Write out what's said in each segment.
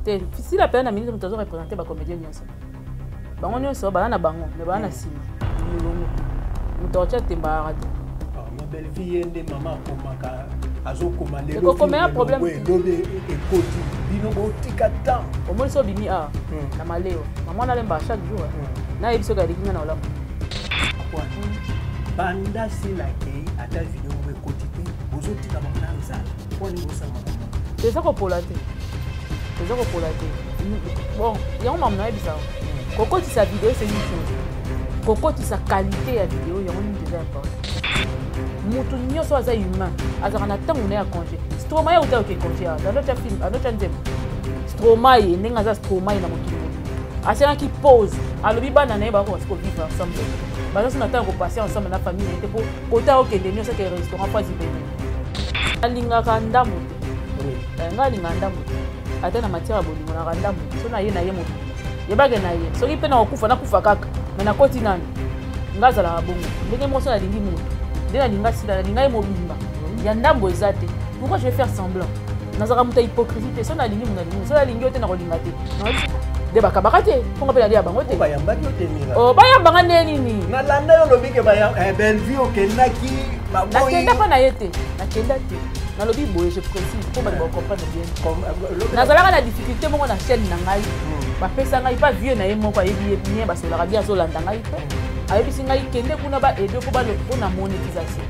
Te, Sila mpenza na minute moto azo représente bacomédien nyonso, bango nyonso baza na bango, mais baza na nsima molongo, moto akotya temba te. Ah, Bellevue ye nde mama akomaka, azokoma. Lelo problème. Elobi ekoti, bino botika temps. Omoni so obimi awa na maleo, mama nalemba chaque jour. Nayebi soki aleki nga na olamu. Banda Sila akei, ata video moko ekoti te. Bozotika bango na nzala, mpo nini bosala makambo? Eza kopola te, eza kopola te. Bon, yango mamu nayebisa, kokotisa video, c'est une chose, kokotisa qualité ya video, yango nini eza important. Motu nyonso aza humain, azalaka na ntango na ya congé. Stromae auta oke congé awa, andotya film, andotya nzembo. Stromae ndenge aza Stromae na mokili mobimba, asalaki pause, alobi bana na ye bakoka kovivre ensemble, baza so na ntango kopasser ensemble na famille na ye te, mpo kota okende nyonso ake restaurant po azibene. Alingaka ndambo te, ngai alingaka ndambo te, ata na matière ya bolingo naka ndambo te. So na ye, na ye mobimba, yebake na ye. Soki mpe nakokufa, nakufa kaka, me nakoti nani. Nga azalaka bongo ndenge moko. So nalingi motu nde nalinga Sila, nalinga ye mobimba, ya ndambo eza te. Pourquoi je vais faire semblant? Nazalaka moto ya hypocrisie te. So nalingi moto, nalingi. So nalingi yo te, nakolinga te. Nde bakabaka te mponga mpe nalia bango te. Bayambaki yo te, Mira. Oh, bayambanga nde nini? Nalanda yo, olobi ke Bellevue okendaki. Nakenda mpa na ye te, nakenda te. Nalobi boye, je précise mpo bato bacomprendre bien. Nazalaka na difficulté moko na chaîne na ngai, bapesa ngai pa vieux na ye moko, ayebi ye bien, basolaka bien, azolanda ngai mpe ayebisi ngai kende kuna baaider mpo mpona monétisation.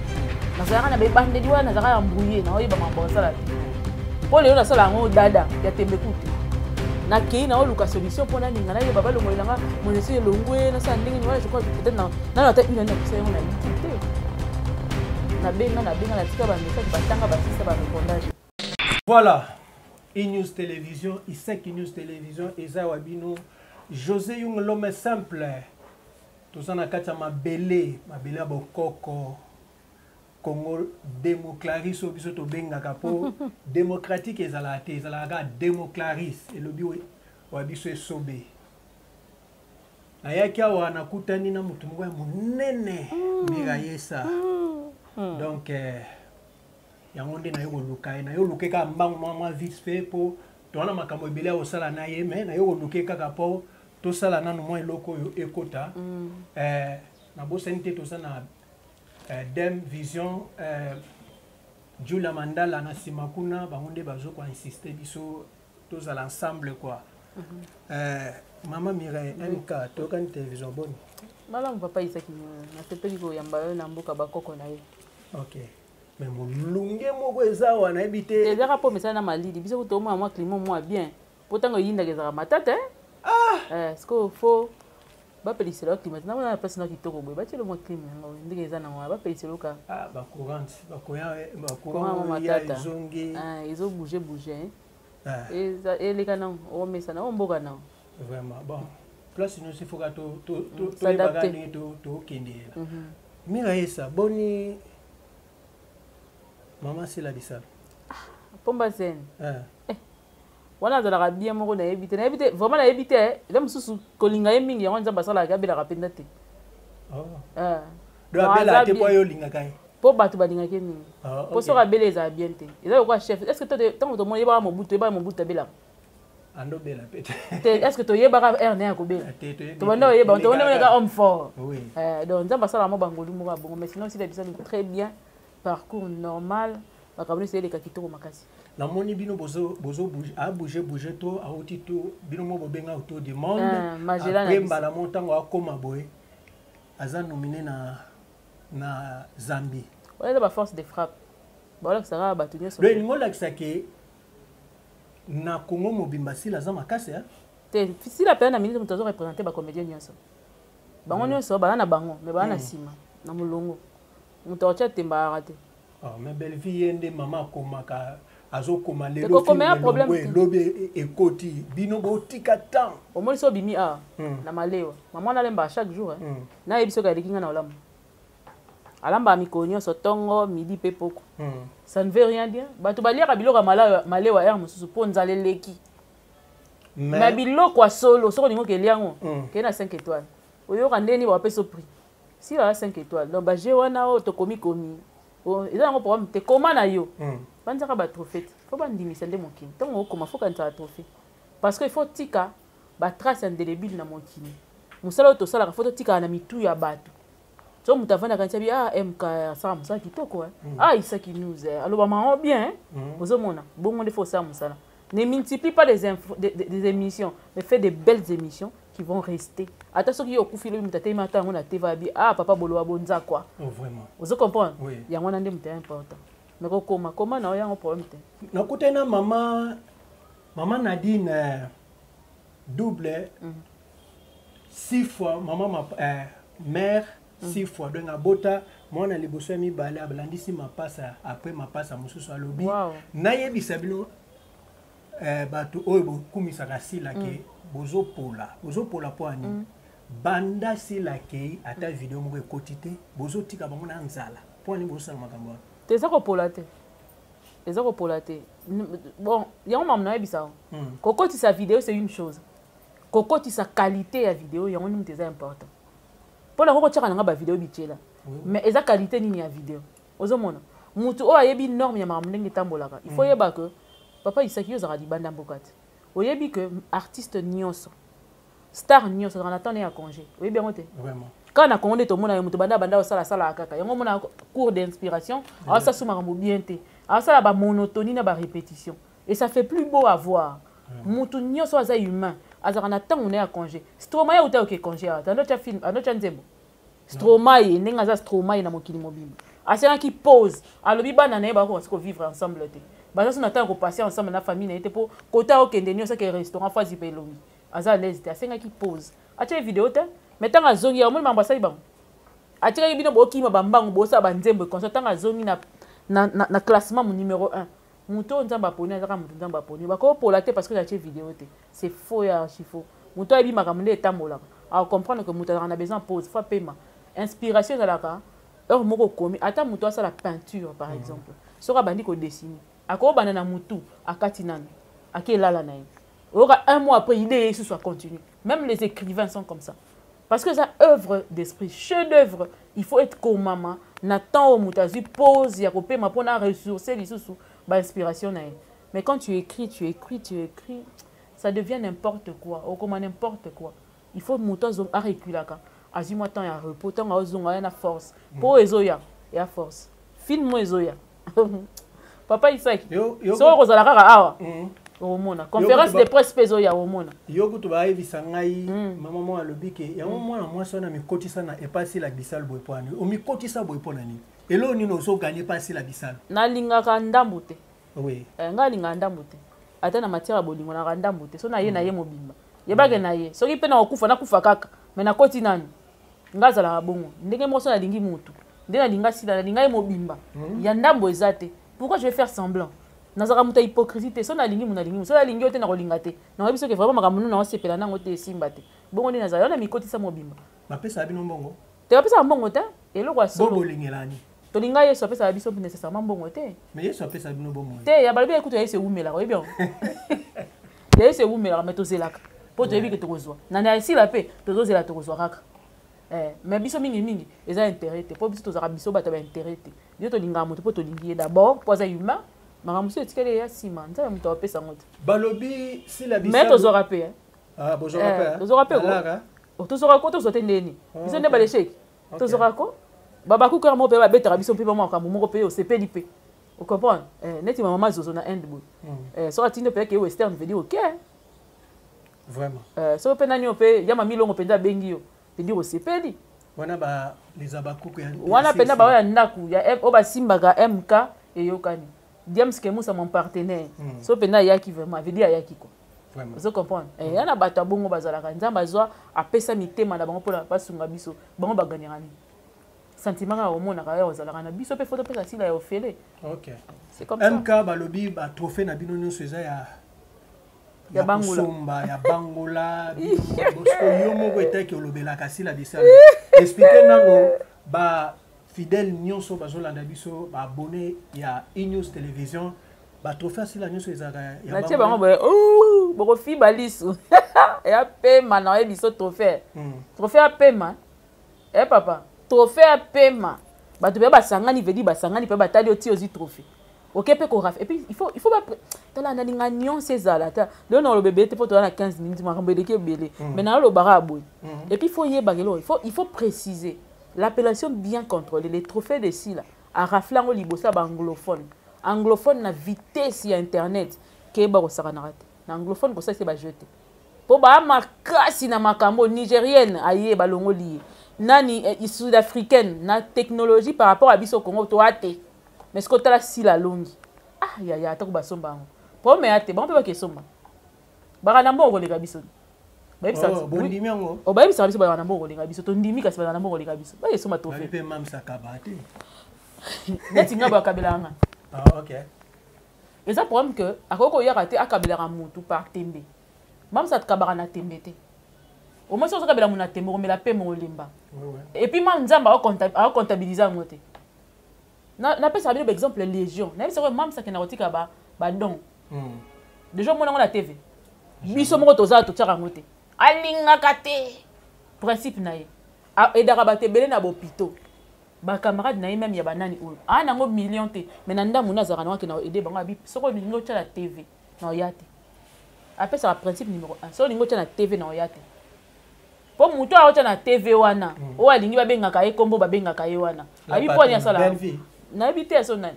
Nazalaka na bebandeli wana, nazalaka ya mbrouye, naoyeba makambo asala te, mpo lelo nasala yango dada ya tembeku te. Nakei naoluka solution mpo nalinga nayeba balongolelanga monétisation elongwe, nasala ndenge nini wana. Je crois peut-être nano ata une année napesa yango na YouTube te. Nabenga, nabenga, natika bamessage, batanga, basisa barépondage. Voilà, E-News Télévision, Isek News Télévision, eza wa bino José Yung, l'homme simple. Toza na kati ya mabele, mabele ya bokoko Congo Democlaris, oyo biso tobengaka, mpo démocratique ezalaka te, ezalaka kaka Democlaris. Elobi wa biso esobe. Nayaki awa, nakutani na motu moko ya monene, Mirayesa. Donc yango nde naye koluka ye, naye koluka kaka mbangu mwa mwa vite fait, mpo towana makambo ebele ya kosala na ye, mais naye koluka kaka mpo tosala nanu mwa eloko oyo ekota. Nabosani te, toza na Dem Vision, Julia Mandala na nsima kuna, bango nde bazo koinsiste biso tozala ensemble quoi. Mama Mireille MK, toyokani télévision, boni? Malamu, papa Isaki, nasepeli koyamba yo na mboka bakoko na ye. Ok, mais molunge moko eza awa, nayebi te. Ezaka mpo mesala na malili, biso kuta omona mwa climat mwa bien, mpo ntango eyindaka ezalaka matata. Ah! Sikoyo fo bapelisela yo climat namona na place na kitoko boye, batielo mwa clim yango ndenge eza nango wana, bapelisela ka. Ah, bacourant bakoya, bacourant ya ezongi. Ezobouge bouge, eleka nango, omesana o mboka nango. Vraiment, bon, place nyonso ifoka toyebaka ndenge tokendela. Mira Yesa, boni mama Sila Bisalo? Pomba Zen wana azalaka bien moko, nayebi te, nayebi te, vraiment nayebi te. Eza mosusu kolinga ye mingi, yango Nzambe asalaka abelaka mpenza te. Abelaka te mpo yo olingaka ye? Mpo bato balingaki ye mingi, mpo soki abeli ezala bien te. Eza lokola chef. Est ce que ntango tomoni, yebaka Mobutu, yebaka Mobutu abelaka? Andobela pe. Te, est ce que toyebaka heure na ye akobela? Tobanda oyeba, tobanda homme fort. Donc Nzambe asalaka mwa bangolu moko ya bongo, mais sinon Sila Bisalo très bien, parcours normal, makambo nyonso eleka kitoko makasi. Namoni bino bozo abouge bouge to auti to bino mo bobenga autour du monde. Après mbala mo ntango akóma boye, aza nominé na Zambie. Wana eza baforce de frappe, baolakisaka bato nyonso. Donc elingi olakisa ke na Congo mobimba Sila aza makasi. Te, Sila mpenza na minute moto azo représente bacomédien nyonso, bango nyonso baza na bango, mais baza na nsima na molongo, moto akotya temba te. Oh, mais Bellevue ye nde mama akomaka, azokoma. Lelo problème. Elobi ekoti, bino botika temps. Omoni so obimi awa na malewa, mama nalemba chaque jour. Nayebi soki aleki nga na olamu, alambaka mikolo nyonso, ntongo, midi mpe poko. Ça ne veut rien dire. Bato baliaka biloko ya malewa heure mosusu mpo nzala eleki, mais biloko ya solo, soki olingi okelia yango, kei na 5 étoiles, oyoka ndeni bapesa prix. Si baya 5 étoiles, donc baje wana oyo tokomi komi, eza yango programme te. Koma na yo, banzaka batrophée te, fo bandimisa nde mokili. Ntango okoma, fo kanisaka trophée. Parce que il faut tika ba trace indélébile na mokili. Mosala oyo tosalaka, faut totikala na mitu ya bato. So moto avandaka nti abi: "Ah, MK asala mosala kitoko." Ah, Isaki News alobama yango bien. Ozomona bongo nde faut osala mosala. Ne multiplie pas des, infos, des émissions, mais fais de belles émissions qui vont rester. Ata soki yo okufi lobi, moto atelemi ata yango na TV, abi: "Ah, papa Boloba Bonza quoi." Oh, vraiment. Ozo comprendre? Oui. Yango wana nde moto ya important. Mais kokoma koma na yo, yango problème te. Nakutani na mama Nadine, double six fois mama ma, mère six fois. Donc abota mwana liboso ya mibale, alandisi mapasa, après mapasa mosusu. Alobi: "Nayebisa bino, bato oyo bokumisaka Sila ke bozopola, bozopola mpo ani banda Sila akei, ata video moko ekoti te. Bozotika bango na nzala. Mpo ani bozosala makambo wana?" Te, eza kopola te, eza kopola te. Bon, yango mamu nayebisa. Kokotisa video, c'est une chose. Kokotisa qualité ya video, yango nini eza important. Mpona kokotiaka nanga bavideo bitiela, mais eza qualité nini ya video? Ozomona mutu oyo ayebi norme ya makambo ndenge etambolaka. Il faut yeba ke papa Isaki, yo ozalaka libanda mboka te, oyebi ke artiste nyonso, star nyonso azalaka na temps ne ya congé. Oyebi yango te? Vraiment. Kaka na Kongo nde tomona ye moto banda osala kaka yango. Omona cours d'inspiration, aosala so makambo bien te, aosala bamonotonie na barépétition, et ça fait plus beau à voir. Mutu nyonso aza humain, azalaka na ntango na ye ya congé. Stromae auta oke congé awa, andotya film, andotya nzembo. Stromae, ndenge aza Stromae na mokili mobimba, asengaki pause. Alobi bana na ye bakoka si kovivre ensemble te, baza so na ntango kopasser ensemble na famille na ye te, mpo kota okende nyonso ake restaurant, fo azipa elongi, aza à l'aise te. Asengaki pause, atia video te. Mais ntango azongi, omoni makambo asali bango, atikaki bino bokima bambango, bosala banzembo econcert. Ntango azongi na classement mo numéro 1, moto oyo Nzambe aponi, azaka moto Nzambe aponi. Bakopola te parce que atie video te, c'est faux ya archi faux. Moto ayebi makambo nde etambolaka, acomprendre que moto azalaka na besoin pause, faut apema. Inspiration ezalaka heure moko okomi. Ata moto asala peinture par exemple, soki abandi kodessiner, akobanda na motu, akati nano, ake elala na ye, oyoka un mois après, idée ye lisusu, acontinue. Même les écrivains sont comme ça, parce que eza œuvre d'esprit, chef d'œuvre. Il faut être komama na temps oyo moto azwi pause ya kopema mpona ressourcer lisusu bainspiration na ye. Mais quand tu écris, tu écris, tu écris, ça devient n'importe quoi, okoma n'importe quoi. Il faut moto areculaka, azwi mwa temps ya repos. Ntango azonga, ya na force, mpo oyo ezoya ya force. Film oyo ezoya, papa Isaki, soki okozala kaka awa, okomona conférence de presse mpe ezoya, omona. Yo kutu bayebisa ngai, mama moko alobi ke yango mwana mwasi wana mikotisa na epasila bisalo boye. Mpo ani omikotisa boye? Mpo na nini? Eloko nini ozoganye epasila bisalo? Nalingaka ndambu te. Oui. Ngai alingaka ndambu te, ata na matière ya bolingo nalaka ndambu te. So na ye, na ye mobimba, yebake na ye. Soki mpe nakokufa, nakufa kaka, me nakoti nanu. Ngai azalaka bongo. Ndenge moko so nalingi motu, nde nalinga Sila, nalinga ye mobimba. Ya ndambo eza te. Pourquoi je vais faire semblant? Nazalaka moto ya hypocrisie te. So nalingi moto, nalingi moto. So nalingi yo te, nakolinga te. Nakoyebi soki vraiment makambo nunu naosepela nango te, esimba te. Bongo nde nazala wana, mikotisa mobimba. Bapesaka bino mbongo? Te, bapesaka mbongo te. Eloko ya solo. Bolingelani. Tolinga Yesu, apesaka biso nécessairement mbongo te. Mais Yesu apesaka bino bomoi. Te, ya balobi ekutu ya Yesu ewumelaka. Oyebi yango, ya Yesu ewumelaka, mais tozelaka mpo toyebi ke tokozwa na esila mpe tozozela, tokozwa kaka. Mais biso mingimingi eza intérêt te, mpo biso tozalaka biso bato ya baintérêt te. Biso tolingaka moto mpo tolingi ye d'abord, mpo aza humain. Makambo mosusu etikali eya nsima, Nzambe moto apesa yango te. Balobi Sila. Mais tozwaka mpe. Ah, bozwaka mpe? Tozwaka mpe. Tozwaka ko, tozwa te ndeni? Biso nde balesheki, tozwaka ko. Babakukaka moko mpe babetaka biso mpe bamakambo moko mpe osepeli mpe, ocomprendre? Neti mama Zozo na Inde boye, soki atindi mpe ake western, veut dire ok. Vraiment. Soki mpe nani oyo mpe ya mamilongo mpenza abengi yo, veut dire osepeli. Wana ba les abakuku ya wana mpenza, baoyo ya ndako oyo basimbaka MK eyokani. Diams Kemusa, mon partenaire, so mpenza ayaki, vraiment, veut dire ayaki quoi. Ozo comprendre? Ya na bato ya bongo bazalaka, Nzambe azwa apesa mitema na bango mpona basunga biso. Bango baganyaka nini? Sentiment kaka omonaka ya ozalaka na biso mpe fo topesa Sila ya ofele. Ok. C'est comme ça. MK, balobi batrophée na bino nyonso eza ya Ya bangola. Kosomba ya bangola. Bosco, yo moko etaki olobelaka Sila Bisalo, explique nano bafidèle nyonso bazolanda biso, baabonné ya Enews Télévision, batrophée asila nyonso ezalaka ya Natie bango boye, bokofiba lisu ya pema na oyebi biso trophée. Trophée ya pema e papa, trophée ya pema. Bato mpe basangani, vedi basangani mpe batali, oti ozwi trophée. Oke mpe korafle. Et puis il faut ba tala, nalinga nyonso ezala ta lelo na oloba ebele te, mpo toza na 15 minutes, makambo eleki ebele, mais nalobaka ya boye. Et puis il faut yebaka eloko, il faut préciser l'appellation bien contrôlée. Les trophées de Sila, arafle yango liboso ya baanglophone. Anglophone na vitesse ya internet, keyeba kosakanaka te na anglophone, kosalisa bajeu te, mpo baa makasi na makambo. Nigérienne aye, balongoli ye nani, sud africaine na technologie par rapport à biso Congo toa te. Mais soki otala Sila alongi, ah yaya, atako basomba yango problème ya te, bango mpe bakesomba, baka na mbongo koleka biso. Oh, bondimi yango? Oh, bayebisaka biso bazala na mbongo kolinga biso. Tondimi, kasi bazala na mbongo kolinga biso, bayesomba trophée. Mpe mamsakaba te. Neti nga boye, akabelaka nga. Ah, ok. Eza problème que akoki koyaka te, akabelaka mutu par tembe. Mamsa akabaka na tembe te. Omoi soki ozokabela motu na tembe, okomela mpe mokolemba. Et puis ma Nzambe akocomptabiliser yango te. Napesaka bino baexemple légion. Nayebisaka oyo mamsa akenda kotika badon déjà, omona yango na TV. Biso moko toza totiaka yango te, alingaka te, principe na ye. Aidaka bato ebele na bopito, bacamarade na ye même ya banani oyo aa nango million te, mais na ndambo nde azalaka nango, akenda koaider bango. Abi soki olingi otya na TV na oya te. Apesaka principe numéro 1: soki olingi otya na TV na oya te, mpo moto oyo aotya na TV wana, oyo alingi babengaka ye nkombo, babengaka ye wana. Abi mpo ani asala, nayebi te aso nani.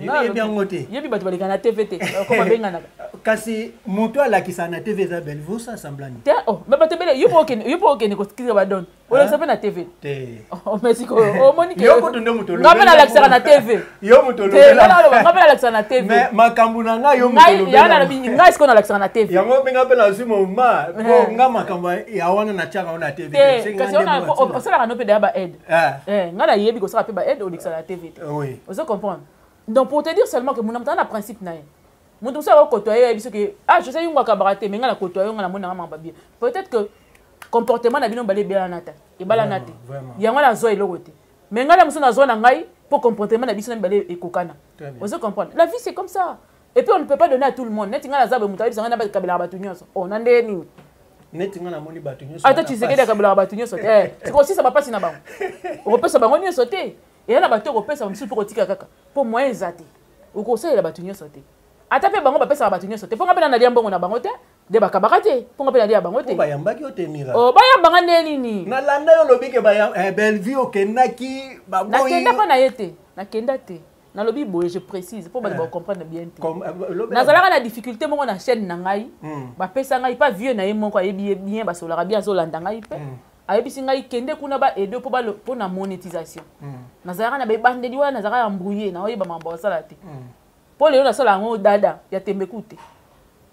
Yebi yango te. Yebi bato baleka na TV te, ko babenganaka. Kasi moto alakisaka na TV eza Bellevue, osa semblani. Te, oh, mais bato ebele, yo mpo okende kotika badon, olakisa mpe na TV. Te. Oh, mais sikoyo omoni ke yo kutu nde moto. Nga mpe nalakisaka na TV. Yo moto. Nga mpe nalakisaka na TV. Mais makambo na ngai, yo moto. Ngai sikoyo nalakisaka na TV. Yango mpe nga mpe nazwi moma po nga makambo ya wana natiaka ngo na TV. Te, kasi osalaka no mpe deya baaide. Ngai nayebi kosala mpe baaide, olekisaka na TV te. Ozo comprendre? Donc pour te dire seulement que mona moto aza na principe na ye. Moto mosusu akokotoa ye, yebi soki ah José Yungu akabaka te, mais ngai nakotoa yo, ngai namoni nanga makambo bien. Peut-être que comportement na bino bale ebelana te, ebalana te, yango nazwa eloko te. Mais ngai na mosusu nazwa na ngai mpo comportement na biso na mibale ekokana. Ozo comprendre? La vie, c'est comme ça. Et puis on ne peut pas donner à tout le monde. Neti ngai naza boye, moto ayebisa ngai nabakabelaka bato nyonso, oh, na ndenge nini? Neti nga namoni bato nyonso. Ata Tshisekedi akabelaka bato nyonso te. Sikosisa bapasi na bango, okopesa bango nyonso te. Eya na bato okopesa, mosusu mpo kotika kaka mpo moyen eza te. Okosalela bato nyonso te, ata mpe bango bapesaka bato nyonso te. Mpo nga mpe na nalia mbongo na bango te, nde bakabaka te, mpo nga mpe nalia bango te. Bayambaki yo te, Mira. Oh, bayambanga nde nini? Nalanda yo, olobi ke Bellevue okendaki, baboyi. Nakenda mpa na ye te, nakenda te. Nalobi boye, je précise mpo bato bacomprendre bien te. Nazalaka na difficulté moko na chaîne na ngai. Bapesa ngai pa vieux na ye moko, ayebi ye bien, basolaka bien, azolanda ngai mpe ayebisi ngai kende kuna baaider mpo na monétisation. Nazalaka na bebandeli wana, nazalaka ya mbrouye, naoyeba makambo basala te, mpo lelo nasala yango dada ya tembeku te.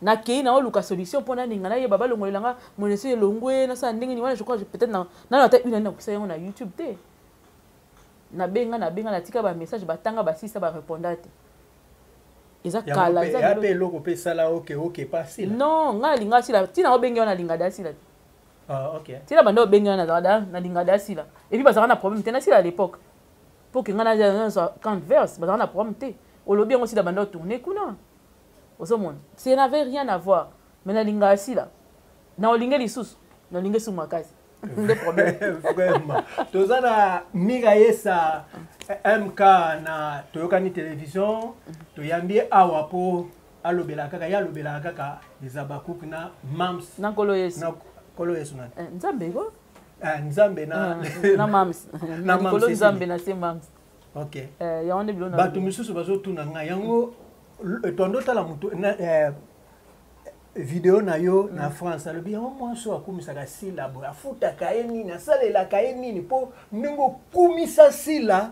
Nakei naoluka solution mpo naninga nayeba balongolela nga monétisation elongwe, nasala ndenge nini wana. Je crois peut-être nano ata une année nakokisa yango na YouTube te. Nabenga, nabenga, natika bamessage, batanga, basisa, bareponda te. Eza kala. Eza mpe eloko mpe esala oke oke pa sila. Non, ngai nalinga asila ntina obenge wana, nalinga da asila te. Ah, okay. Ntina banda obenge wana, nazalaka da nalinga da asila. Et puis bazalaka na problème te nasila à l'époque, mpo ke ngai nazwa camp verse, bazalaka na problème te. Olobi yango sila banda otourne kuna, ozomona, ça n'avait rien à voir. Mais nalinga asila, na olinge lisusu, nalinge su makasi nde problème. Vraiment, toza na Mira Yesa MK na Toyokani Télévision. Toyambi ye awa mpo alobelaka kaka ye, alobelaka kaka Ezabakuku na Mams. Na Nkolo Yesu. Na Nkolo Yesu nani? Nzambe ko. Nzambe na na Mams. Na likolo Nzambe, na se Mams. Ok. Yango nde biloko. Bato misusu bazotuna ngai yango, tondo otala motu video na yo na France, alobi yango mwasi oyo akumisaka Sila boye, afutaka ye nini, asalelaka ye nini? Mpo ndenge okumisa Sila,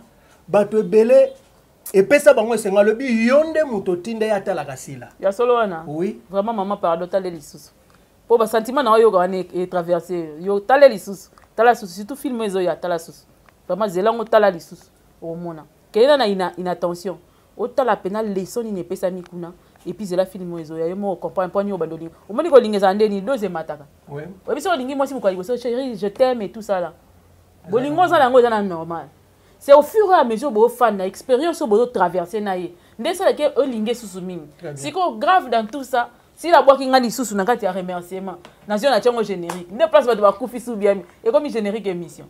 bato ebele epesa bango esengo. Alobi yo nde moto otinda ye atalaka Sila. Ya solo wana? Oui. Vraiment, mama, pardon, tale lisusu, mpo basentiment na oyoka wana etraverse yo. Tala lisusu, tala lisusu, surtout film ezoya, tala lisusu vraiment, zela yango, tala lisusu, omona kende na inattention, otala mpena leçon nini epesami kuna. Et puis zela film oyo ezoya, yo moko comprendre mpo nini obanda olinga. Omoni kolinga ezala nde nini, dose emataka. Oyebi soki olingi mwasi mokolo liboso, chéri, je t'aime et tout ça là, bolingo oza na yango eza na normal. C'est au fur et à mesure bofanda, expérience oyo bozotraverse na ye nde esalaki olingi esusu mingi. Sikoyo grave dans tout ça, sila abwaki nga lisusu na kati ya remerciement, nazwi na tiango générique nde place bato bakufi su biami, ekomi générique émission.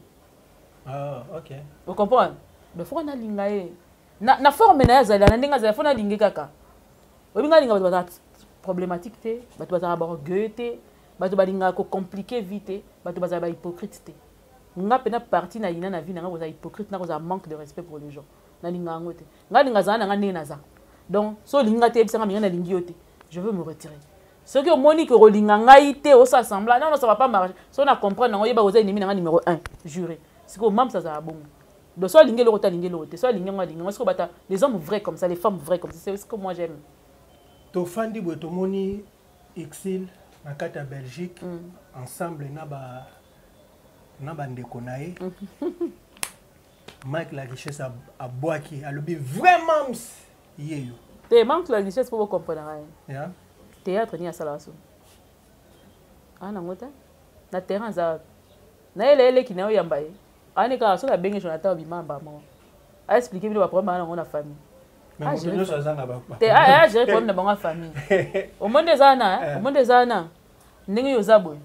Ah, ok. Ocomprendre? Mais faut nalinga ye. Na forme na ye azali na ndenge azali, fo nalingi kaka. Oyebi, ngai alinga bato bazala problématique te, bato bazalaka baorgueilleux te, bato balingaka kocompliquer vie te, bato bazala bahypocrite te. Nga mpena parti na yina na vie na nga kozala hypocrite na kozala manque de respect pour les gens, nalinga yango te. Nga alinga azala na nga ndenge naza. Donc so olingi nga te, yebisanga minga nalingi yo te, je veux me retirer. Soki omoni ke kolinga ngai te, osala semblant, non non, ça va pas marcher. So na comprendre nango, oyeba koza ennemi na nga numéro 1 juré. Sikoyo Mams azala bongo. Donc so alingi eloko te, alingi eloko te. So alingi yango, alingi yango. Sikoyo bata les hommes vrais comme ça, les femmes vraies comme ça, c'est ce que moi j'aime. Tofandi boye, tomoni Exil na kati ya Belgique ensemble na bandeko na ye. Mike La Richesse abwaki, alobi vraiment ye yo. Te, manque la richesse mpo bocomprendre ye. Théâtre nini asalaka so aa nango te na terrain, aza wapi? Nayela eleki na yo, yamba ye ani kaka. Soki abenge Jonathan, obimamba moko, aexpliquer bino baproblème baa nango na famille. Te, agérer problème na bango ya famille. Omondi eza wana, omondi eza wana. Ndenge oyo oza boye,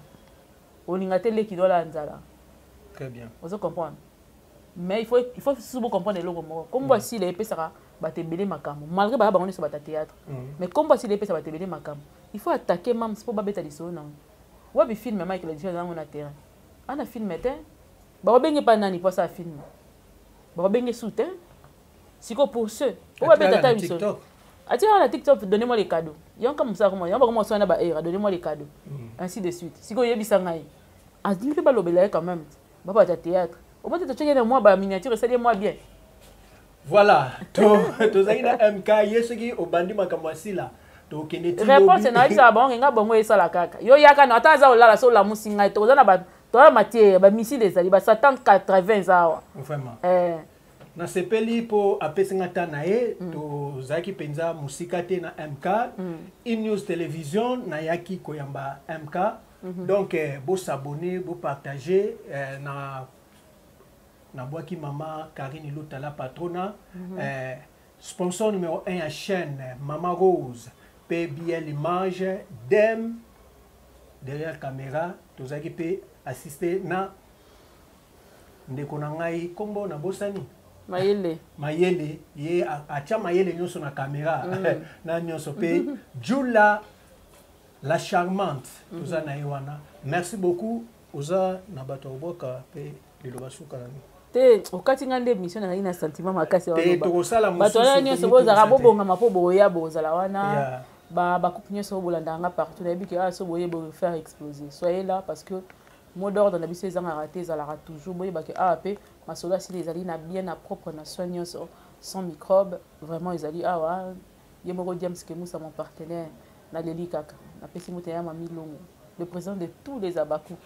olinga te leki dola ya nzala. Très bien. Ozo comprendre, mais il faut susu bocomprendre eloko moko: kombo asila epesaka bato ebele makambo, malgré baya bango nyonso bata théâtre, mais kombo asila epesa bato ebele makambo. Il faut attaquer Mams mpo babeta lisolo nango. Wabi film Mike La yango na terrain, ana film te, bakobenge mpa nani mpo asala film? Bakobenge su te. Sikoyo pour ceux po babeta ta lisolo, atiaka na TikTok: "Donnez-moi les cadeaux." Yango kama mosala koma yango, bakoma osala na baera: "Donnez-moi les cadeaux", ainsi de suite. Sikoyo oyebisa ngai, alingi mpe balobela ye quand même, babata théâtre omoi te, totyaki na mwa baminiature, esali ye mwa bien. Voilà, tozalaki na MK. Ye soki obandi makambo ya sila, tokende. Réponse nayebisaka bango, ngenga bongo esala kaka. Yo yaka na ata aza kolala, so olamusi ngai, toza na toza matière, bamissile ezali basatan 80 eza awa. Vraiment, nasepeli mpo apesi nga ta na ye. Tozalaki mpenza mosika te na MK News Télévision. Nayaki koyamba MK. Donc bos'abonner, bopartager. Na nabwaki mama Karine Lutala, patrona, sponsor numéro 1 ya chaîne, Mama Rose mpe BL Image dem derrière caméra. Tozalaki mpe assisté na ndeko na ngai, nkombo nabosani. Mayele. Mayele, ye atia mayele nyonso na caméra na nyonso. Mpe Jula la Charmante, toza na ye wana. Merci beaucoup. Oza na bato ya kobwaka mpe liloba suka na Te, okati nga nde émission, nazalaki na sentiment makasi. Te, tokosala. Bato wana nyonso bozalaka, bobongama mpo boya, bozala wana. Bacouple nyonso oyo bolandaka nga partout, nayebi ke awa so boye bofaire exploser. Soyez là, parce que mot d'ordre na biso ezangaka te, ezalaka toujours. Boyebake awa mpe masolo asili ezali na bien, na propre, na soin nyonso, sans microbe. Vraiment ezali awa. Ye moko Diams Kemusa, mon partenaire, naleli kaka, napesi moto ya Mami Longo, le président de tous les Abakouk.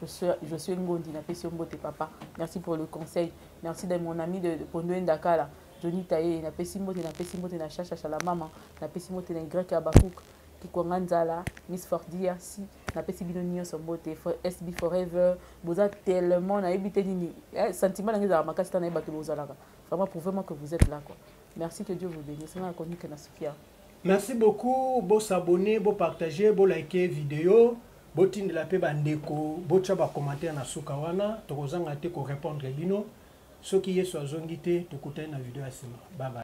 Je suis Ngondi, napesi yo mbote papa. Merci pour le conseil. Merci de mon ami de Pondo Ndakala, Johnny Taye, napesi mbote, napesi mbote na Chacha Chala mama, napesi mbote na Y Abakouk Kikwanga Nzala, Miss Fort DRC, napesi bino nyonso mbote. SB Forever, boza tellement, nayebi te nini sentiment nange ezalaka makasi ta nayeba ke bozalaka vraiment. Prouvez-moi que vous êtes là, quoi. Merci, que Dieu vous bénisse. Nga nakonike na Sofia. Merci beaucoup. Bos'abonner, bopartager, bolike vidéo, botindela mpe bandeko, botya bacommentaire na suka wana, tokozanga te korépondre bino. Soki Yesu azongi te, tokutani na video ya nsima. Bye bye.